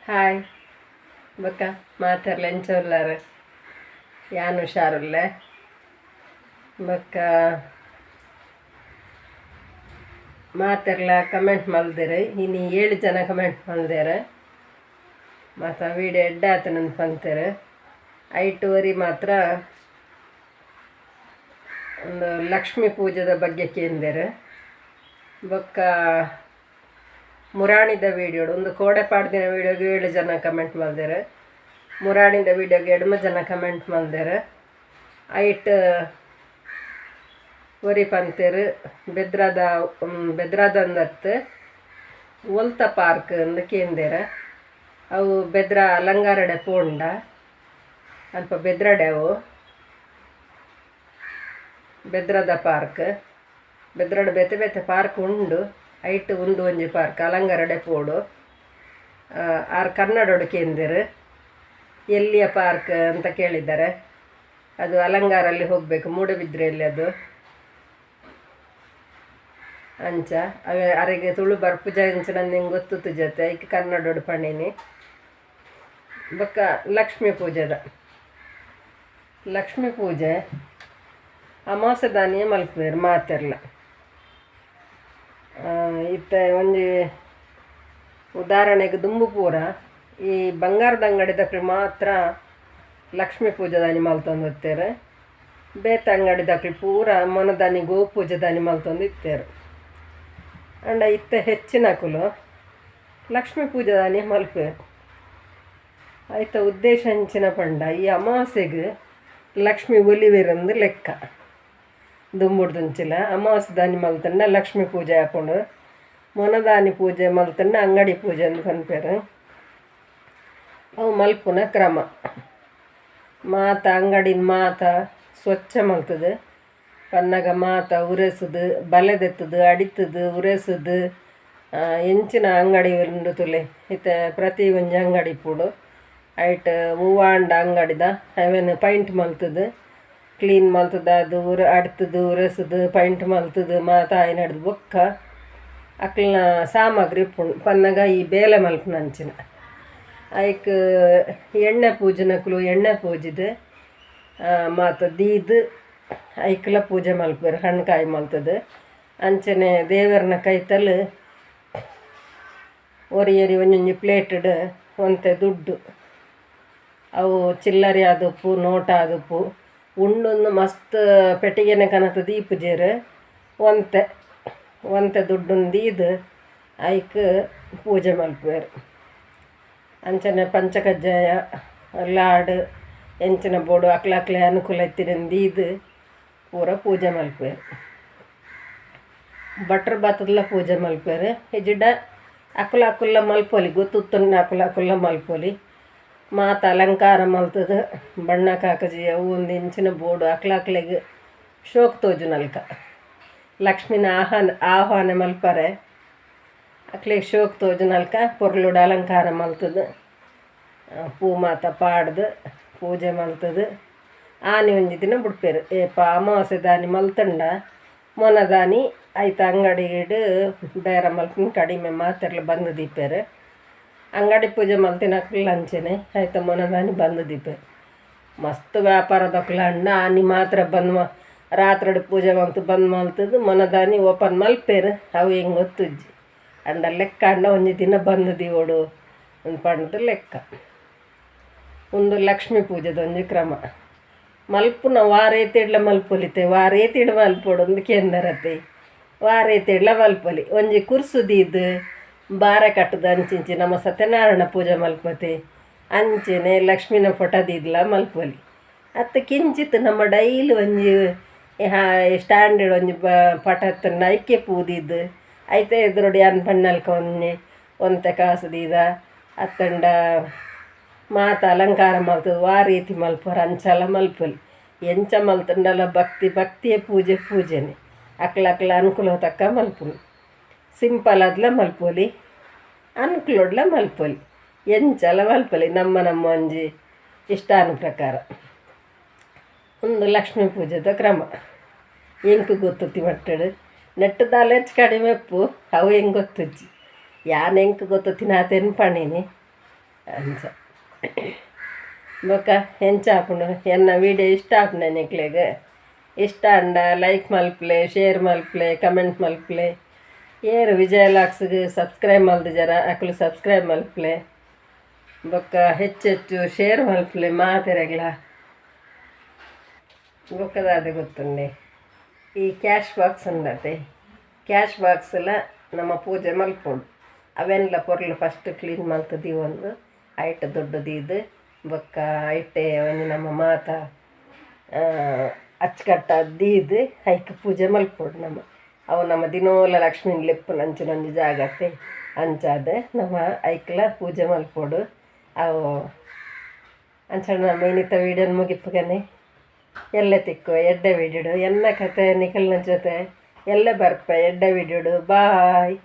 Hi ಬೊಕ್ಕ ಮಾತೆರ್ಲ ಎಂಚ ಉಲ್ಲರ್ ಯಾನ್ ಹುಷಾರುಲ್ಲೆ ಬೊಕ್ಕ ಮಾತೆರ್ಲ ಕಮೆಂಟ್ ಮಲ್ದೆರ್ ಇನಿ 7 ಜನ ಕಮೆಂಟ್ ಮಲ್ದೆರ್ ಮಾತ ವೀಡಿಯೋ ಎಡ್ಡೆ ಆತುಂಡು ಪಂತೆರ್ ಐಟ್ ಒರಿ ಮಾತ್ರ ಒಂದು ಲಕ್ಷ್ಮೀ ಪೂಜೆದ ಬಗ್ಗೆ ಕೇಂದೆರ್ ಬೊಕ್ಕ ಮುರಾಣಿದ ವೀಡಿಯೋ ಒಂದು ಕೋಡೆ ಪಾಡ್ದಿನ ವೀಡಿಯೋಗೆ 7 ಜನ ಕಮೆಂಟ್ ಮಲ್ದೆರ್ ಮುರಾಣಿದ ವೀಡಿಯೋಗೆ 8 ಜನ ಕಮೆಂಟ್ ಮಲ್ದೆರ್ ಐಟ್ ಒರಿ ಪಂತೆರ್ ಬೆದ್ರದ ಬೆದ್ರದಂದತ್ತು ಒಲ್ತ ಪಾರ್ಕ್ ಅಂದ್ ಕೇಂದೆರ್ ಅವು ಬೆದ್ರ ಅಲಂಗಾರಡೆ ಪೋಂಡ ಅಲ್ಪ ಬೆದ್ರಡೆ ಅವು ಬೆದ್ರದ ಪಾರ್ಕ್ ಬೆದ್ರಡೆ ಬೇತೆ ಬೇತೆ ಪಾರ್ಕ್ ಉಂಡು ಐಟ್ ಉಂದು ಒಂಜಿ ಪಾರ್ಕ್ ಅಲಂಗಾರಡೆ ಪೋಡು ಆರ್ ಕನ್ನಡೊಡು ಕೇಂದೆರ್ ಎಲ್ಲಿಯ ಪಾರ್ಕ್ ಅಂತ ಕೇಳಿದ್ದಾರೆ ಅದು ಅಲಂಗಾರಲ್ಲಿ ಹೋಗಬೇಕು ಮೂಡಬಿದ್ರೆಯಲ್ಲಿ ಅದು ಅಂಚ ಅವೇ ಅರೆಗೆ ತುಳು ಬರ್ಪುಜ ಅಂಚ ನಂಗೆ ಗೊತ್ತು ಜೊತೆ ಐಕ್ ಕನ್ನಡೊಡು ಪಂಡಿನಿ ಬೊಕ್ಕ ಲಕ್ಷ್ಮೀ ಪೂಜೆದ ಲಕ್ಷ್ಮೀ ಪೂಜೆ ಅಮಾವಾಸ್ಯೆದಾನಿಯೇ ಮಲ್ಪುವೆರ್ ಮಾತೆರ್ಲ ಇತ್ತೆ ಒಂಜಿ ಉದಾಹರಣೆಗೆ ದುಂಬು ಪೂರ ಈ ಬಂಗಾರದ ಅಂಗಡಿದಕ್ಲು ಮಾತ್ರ ಲಕ್ಷ್ಮೀ ಪೂಜೆದಾನಿ ಮಲ್ತೊಂದು ಇತ್ತೆರ್ ಬೇತೆ ಅಂಗಡಿದಕ್ಲು ಪೂರ ಮೊನದಾನಿ ಗೋ ಪೂಜೆದಾನಿ ಮಲ್ತೊಂದು ಇತ್ತೆರ್ ಅಂಡ ಇತ್ತೆ ಹೆಚ್ಚಿನಕುಲು ಲಕ್ಷ್ಮೀ ಪೂಜೆದಾನಿ ಮಲ್ಪುವೆರ್ ಐತ ಉದ್ದೇಶ ಅಂಚಿನ ಪಂಡ ಈ ಅಮಾವಾಸ್ಯೆಗ್ ಲಕ್ಷ್ಮೀ ಒಲಿವೆರಂದು ಲೆಕ್ಕ ದುಂಬುಡ್ದಂಚಿಲ ಅಮಾವಾಸ್ಯೆದಾನಿ ಮಲ್ತಂಡ ಲಕ್ಷ್ಮೀ ಪೂಜೆ ಆಪುಂಡು ಮೊನದಾನಿ ಪೂಜೆ ಮಲ್ತಂಡ ಅಂಗಡಿ ಪೂಜೆ ಅಂದ್ ಪನ್ಪೆರ್ ಅವು ಮಲ್ಪುನ ಕ್ರಮ ಮಾತ ಅಂಗಡಿನ ಮಾತ ಸ್ವಚ್ಛ ಮಲ್ತದು ಪನ್ನಗ ಮಾತ ಉರೆಸುದು ಬಲೆ ದೆತ್ತದು ಅಡಿತದು ಉರೆಸುದು ಎಂಚಿನ ಅಂಗಡಿ ಉಂಡು ತುಲೆ ಇತ್ತೆ ಪ್ರತಿ ಒಂಜಿ ಅಂಗಡಿ ಇಪ್ಪುಂಡು ಐಟ್ ಹೂವಾಂಡ ಅಂಗಡಿದ ಅವೆನ್ ಪೈಂಟ್ ಮಲ್ತದು ಕ್ಲೀನ್ ಮಲ್ತದ ಅದು ಉರ ಅಡ್ತದು ಉರೆಸುದು ಪೈಂಟ್ ಮಲ್ತದು ಮಾತ ಆಯಿನಡ್ದು ಬೊಕ್ಕ ಅಕ್ಲ್ನ ಸಾಮಗ್ರಿ ಇಪ್ಪುಂಡು ಪನ್ನಗ ಈ ಬೇಲೆ ಮಲ್ಪುನ ಅಂಚಿನ ಐಕ್ ಎಣ್ಣೆ ಪೂಜೆನಕುಲು ಎಣ್ಣೆ ಪೂಜಿದ್ ಮಾತ ದೀದ್ ಐಕ್ಲ ಪೂಜೆ ಮಲ್ಪುವೆರ್ ಹಣ್ಕಾಯಿ ಮಲ್ತದು ಅಂಚನೆ ದೇವೆರ್ನ ಕೈತಲ್ ಒರಿ ಒರಿ ಒಂಜೊಂಜಿ ಪ್ಲೇಟ್ಡ್ ಒಂತೆ ದುಡ್ಡು ಅವು ಚಿಲ್ಲರೆ ಆದುಪ್ಪು ನೋಟ್ ಆದುಪ್ಪು ಉಂಡೊಂದು ಮಸ್ತ್ ಪೆಟ್ಟಿಗೆನೆ ಕನತ್ ದೀಪುಜೆರ್ ಒಂತೆ ಒಂತೆ ದುಡ್ಡುನ್ ದೀದ್ ಐಕ್ ಪೂಜೆ ಮಲ್ಪುವೆರ್ ಅಂಚನೆ ಪಂಚಕಜ್ಜಾಯ ಲಾಡು ಎಂಚಿನ ಬೋಡು ಅಕ್ಲ ಅಕ್ಲೆ ಅನುಕೂಲ ಇತ್ತಿನೆನ್ ದೀದ್ ಪೂರ ಪೂಜೆ ಮಲ್ಪುವೆರ್ ಭಟ್ರು ಬತ್ತುದ್ಲ ಪೂಜೆ ಮಲ್ಪುವೆರ್ ಇಜ್ಜಿಡ ಅಕುಲು ಅಕುಲ್ಲ ಮಲ್ಪೊಲಿ ಗೊತ್ತುತ್ತುಂಡ ಅಕುಲು ಅಕುಲ್ಲ ಮಲ್ಪೊಲಿ ಮಾತ ಅಲಂಕಾರ ಮಲ್ತದು ಬಣ್ಣ ಕಾಕಜಿ ಅವು ಒಂದು ಇಂಚಿನ ಬೋಡು ಅಕ್ಲ ಅಕ್ಲೆಗ್ ಶೋಕ್ ತೋಜುನಲ್ಕ ಲಕ್ಷ್ಮಿನ ಆಹ್ವಾನ ಮಲ್ಪರೆ ಅಕ್ಲೆಗ್ ಶೋಕ್ ತೋಜುನಲ್ಕ ಪೊರ್ಲುಡು ಅಲಂಕಾರ ಮಲ್ತದು ಪೂ ಮಾತ ಪಾಡ್ದು ಪೂಜೆ ಮಲ್ತದು ಆನಿ ಒಂಜಿ ದಿನ ಬುಡ್ಪೆರ್ ಏಪ ಅಮಾವಾಸ್ಯೆದಾನಿ ಮಲ್ತಂಡ ಮೊನದಾನಿ ಐತ ಅಂಗಡಿಡ್ ಬೇರ ಮಲ್ಪುನ ಕಡಿಮೆ ಮಾತೆರ್ಲ ಬಂದ್ ದೀಪೆರ್ ಅಂಗಡಿ ಪೂಜೆ ಮಲ್ತಿನಕ್ಲ್ ಅಂಚನೆ ಐತ ಮೊನದಾನಿ ಬಂದ್ ದೀಪೆರ್ ಮಸ್ತ್ ವ್ಯಾಪಾರದಕ್ಲು ಅಂಡ ಆನಿ ಮಾತ್ರ ಬಂದ್ ರಾತ್ರಿಡ್ ಪೂಜೆ ಮಲ್ತು ಬಂದ್ ಮಲ್ತದು ಮೊನದಾನಿ ಓಪನ್ ಮಲ್ಪೆರ್ ಅವು ಎಂಕ್ ಗೊತ್ತುಜ್ಜಿ ಅಂಡ ಲೆಕ್ಕ ಅಂಡ ಒಂಜಿ ದಿನ ಬಂದ್ ದೀವೊಡು ಪಂಡ್ದ್ ಲೆಕ್ಕ ಉಂದು ಲಕ್ಷ್ಮೀ ಪೂಜೆದ ಒಂಜಿ ಕ್ರಮ ಮಲ್ಪುನ ವಾರೇತಿಡ್ಲ ಮಲ್ಪೊಲಿತೆ ವಾರೇತಿಡ್ ಮಲ್ಪೊಡು ಅಂದ್ ಕೇಂದರತೆ ವಾರೇತಿಡ್ಲ ಮಲ್ಪೊಲಿ ಒಂಜಿ ಕುರ್ಸು ದೀದ್ ಬಾರೆ ಕಟ್ಟುದು ಅಂಚಿಂಚಿ ನಮ್ಮ ಸತ್ಯನಾರಾಯಣ ಪೂಜೆ ಮಲ್ಪತೆ ಅಂಚನೆ ಲಕ್ಷ್ಮಿನ ಫೋಟೋ ದೀದ್ಲ ಮಲ್ಪೊಲಿ ಅತ್ತ ಕಿಂಚಿತ್ ನಮ್ಮ ಡೈಲಿ ಒಂಜಿ ಸ್ಟ್ಯಾಂಡರ್ಡ್ ಒಂಜಿ ಪಟ ಇತ್ತುಂಡ ಐಕೆ ಪೂ ದೀದ್ ಐತೆ ಎದುರುಡು ಯಾನ್ ಪನ್ನಲ್ಕ ಒಂಜಿ ಒಂತೆ ಕಾಸು ದೀದ ಅತ್ತಂಡ ಮಾತ ಅಲಂಕಾರ ಮಲ್ತದು ವಾ ರೀತಿ ಮಲ್ಪುವೆರ್ ಅಂಚಲ ಮಲ್ಪೊಲಿ ಎಂಚ ಮಲ್ತುಂಡಲ ಭಕ್ತಿ ಭಕ್ತಿಯೇ ಪೂಜೆ ಪೂಜೆನೆ ಅಕ್ಲ ಅಕ್ಲ ಅನುಕೂಲ ತಕ್ಕ ಮಲ್ಪುನು ಸಿಂಪಲ್ ಆದ್ಲ ಮಲ್ಪೊಲಿ ಅನುಕೂಲಡ್ಲ ಮಲ್ಪೊಲಿ ಎಂಚಲ ಮಲ್ಪೊಲಿ ನಮ್ಮ ನಮ್ಮ ಒಂಜಿ ಇಷ್ಟಾನು ಪ್ರಕಾರ ಉಂದು ಲಕ್ಷ್ಮೀ ಪೂಜೆದ ಕ್ರಮ ಎಂಕ್ ಗೊತ್ತುತ್ತಿ ಮಟ್ಟಡ್ ನೆಟ್ಟ್ ದಾಲ ಹೆಚ್ಚು ಕಡಿಮೆ ಇಪ್ಪು ಅವು ಎಂಕ್ ಗೊತ್ತುಜ್ಜಿ ಯಾನ್ ಎಂಕ್ ಗೊತ್ತುತ್ತಿನ ಆತೆನ್ ಪಂಡಿನಿ. ಅಂಚ ಬೊಕ ಎಂಚ ಆಪುಂಡು ಎನ್ನ ವೀಡಿಯೋ ಇಷ್ಟ ಆಪುಂಡೆ ನಿಕ್ಲೆಗ್ ಇಷ್ಟ ಆಂಡ ಲೈಕ್ ಮಲ್ಪುಲೆ ಶೇರ್ ಮಲ್ಪುಲೆ ಕಮೆಂಟ್ ಮಲ್ಪುಲೆ. ಏರ್ ವಿಜಯ ಲಾಕ್ಸ್ಗ್ ಸಬ್ಸ್ಕ್ರೈಬ್ ಮಲ್ದಿಜರ ಅಕುಲು ಸಬ್ಸ್ಕ್ರೈಬ್ ಮಲ್ಪುಲೆ. ಬೊಕ ಹೆಚ್ಚು ಹೆಚ್ಚು ಶೇರ್ ಮಲ್ಪುಲೆ ಮಾತೆರೆಗ್ಲ. ಬೊಕ ದಾದ ಗೊತ್ತುಂಡೆ ಈ ಕ್ಯಾಶ್ ಬಾಕ್ಸ್ ಉಂಡತೆ, ಕ್ಯಾಶ್ ಬಾಕ್ಸ್ಲ ನಮ್ಮ ಪೂಜೆ ಮಲ್ಪೊಡು. ಅವೆನ್ಲ ಪೊರ್ಲು ಫಸ್ಟ್ ಕ್ಲೀನ್ ಮಲ್ತ್ ದೀವೊಂದು ಐಟ್ ದುಡ್ಡು ದೀದ್ ಬೊಕ್ಕ ಐಟೆ ಒಂಜಿ ನಮ್ಮ ಮಾತ ಅಚ್ಚುಕಟ್ಟಾದ್ ದೀದ್ ಐಕ್ ಪೂಜೆ ಮಲ್ಪೊಡು ನಮ. ಅವು ನಮ್ಮ ದಿನೋಲ ಲಕ್ಷ್ಮೀನ್ ಲೆಪ್ಪುನಂಚಿನ ಒಂಜಿ ಜಾಗತೆ, ಅಂಚಾದ್ ನಮ ಐಕ್ಲ ಪೂಜೆ ಮಲ್ಪೊಡು. ಅವು ಅಂಚ ನಮ್ಮ ಇನಿತ ವೀಡಿಯೋನ್ ಮುಗಿಪುಗನೆ. ಎಲ್ಲೆ ತಿಕ್ಕುವ ಎಡ್ಡೆ ವೀಡಿಯೋಡು. ಎನ್ನ ಕತೆ ನಿಕಲ್ನ ಜೊತೆ ಎಲ್ಲೆ ಬರ್ಪೆ ಎಡ್ಡೆ ವೀಡಿಯೋಡು. ಬಾಯ್.